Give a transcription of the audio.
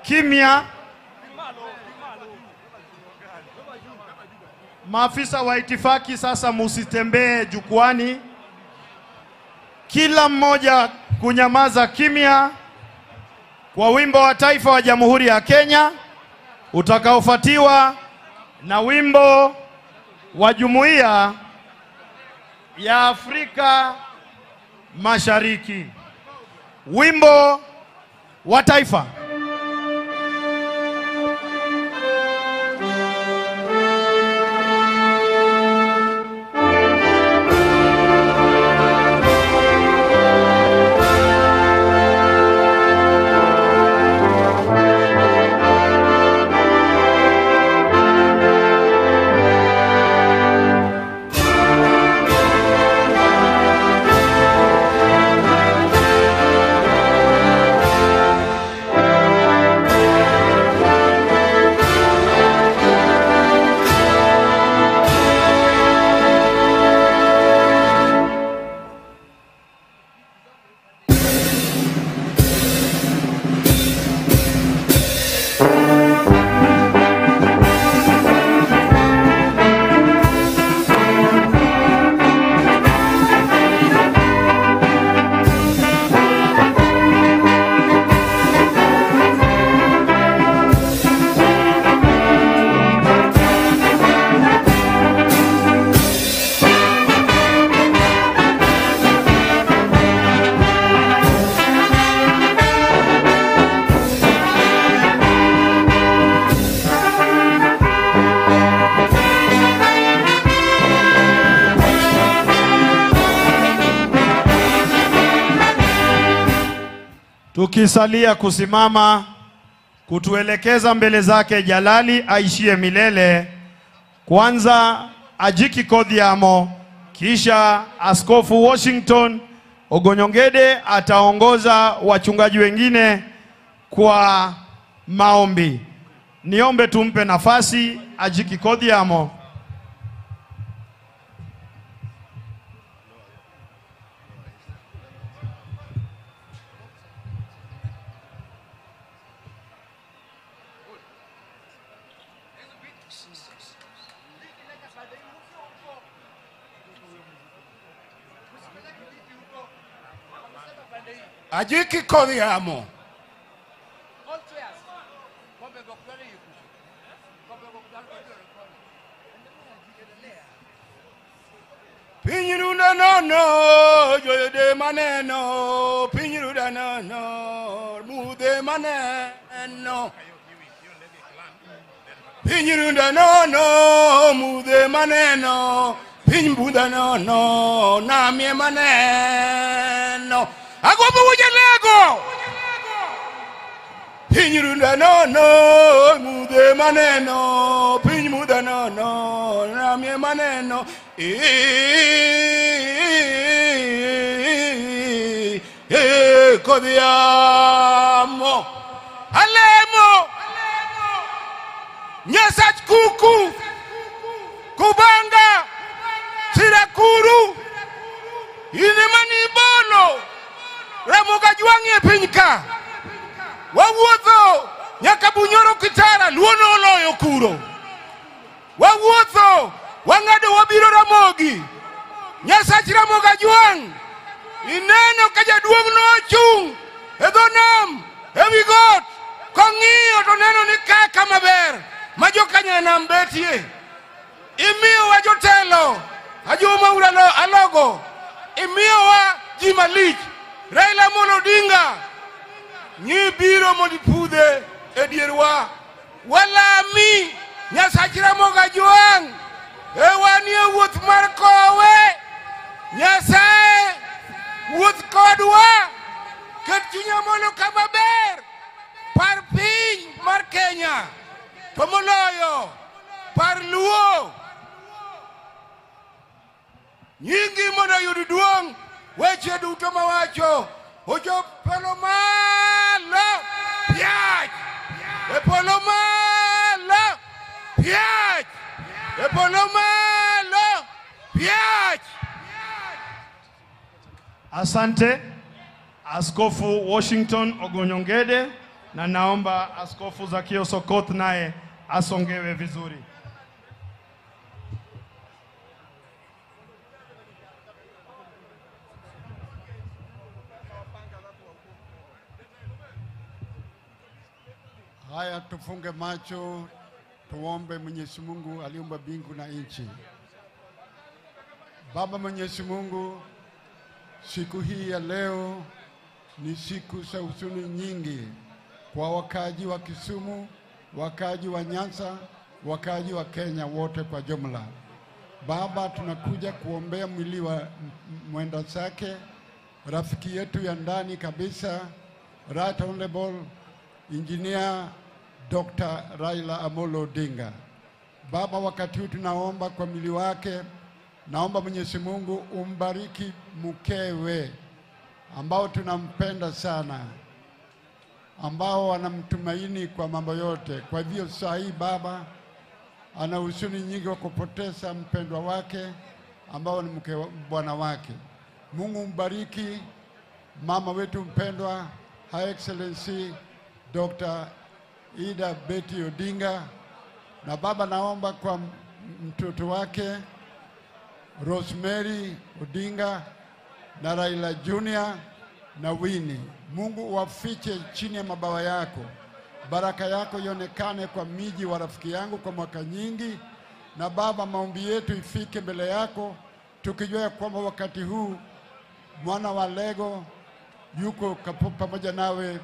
kimya. Maafisa wa itifaki sasa musitembee jukwani. Kila mmoja kunyamaza kimya kwa wimbo wa taifa wa Jamhuri ya Kenya utakaofuatiwa na wimbo wa Jumuiya ya Afrika Mashariki. Wimbo wa taifa. Tukisalia kusimama kutuelekeza mbele zake Jalali aishie milele, kwanza Ajiki Kodhiamo, kisha Askofu Washington Ogonyongede ataongoza wachungaji wengine kwa maombi. Niombe tumpe nafasi Ajiki Kodhiamo. Ajiki Kodhiamo. Pinyirunda nono, joyode maneno, pinyirunda nono, mude maneno. Pinyirunda nono, mude maneno, pinybuda nono, namie maneno. Agombo wujalego. Pinyirunda nono, mude maneno, pinybuda nono, namie maneno. Kodhiamo. Alemo. Nyasach kuku. Kubanga. Sirakuru. Inemani bolo. Ramoga jwangi pinyka. Wawuotho nyaka Bunyoro Kitara luono oloyo kuro. Wawuotho wang'ado wabiro Ramogi. Nyasach Ramoga Jwang'. Ineno ka jaduong' nochung' e dho nam ewi got kong'iyo to neno ni kaka maber ma jokanyanam betie. Imiyowa jotelo Ajuma Ura Alogo, imiyowa ji malich Raila Amolo Odinga nyi biro mondo ipudhe e dierwa. Walami Nyasach Ramoga Jwang' e wanie wuoth mar kowe. Nyasaye wuoth kodwa, ket chuny Amolo kama ber, par piny mar Kenya to moloyo par Luo. Nyingi mondo oyud duong', weche duto mawacho ochop polo malo piach, e polo malo piach, e polo malo piach. Asante Askofu Washington Ogonyongede Na naomba Askofu Zakio Sokot naye asongewe vizuri. Haya, tufunge macho tuombe. Mwenyezi Mungu aliumba mbingu na nchi. Baba Mwenyezi Mungu, siku hii ya leo ni siku za huzuni nyingi kwa wakaaji wa Kisumu, wakaaji wa Nyanza, wakaaji wa Kenya wote kwa jumla. Baba, tunakuja kuombea mwili wa mwenda zake, rafiki yetu ya ndani kabisa, Right Honorable Engineer Dr. Raila Amolo Odinga. Baba, wakati huu tunaomba kwa mwili wake, naomba Mwenyezi Mungu umbariki mkewe ambao tunampenda sana, ambao wanamtumaini kwa mambo yote. Kwa hivyo saa hii Baba ana huzuni nyingi wa kupoteza mpendwa wake ambao ni mke bwana wake. Mungu mbariki mama wetu mpendwa, Her Excellency Dr. Ida Betty Odinga. Na Baba, naomba kwa mtoto wake Rosemary Odinga na Raila Junior na Winnie. Mungu wafiche chini ya mabawa yako, baraka yako ionekane kwa miji wa rafiki yangu kwa mwaka nyingi. Na Baba, maombi yetu ifike mbele yako, tukijua ya kwamba wakati huu mwana wa Lego yuko pamoja nawe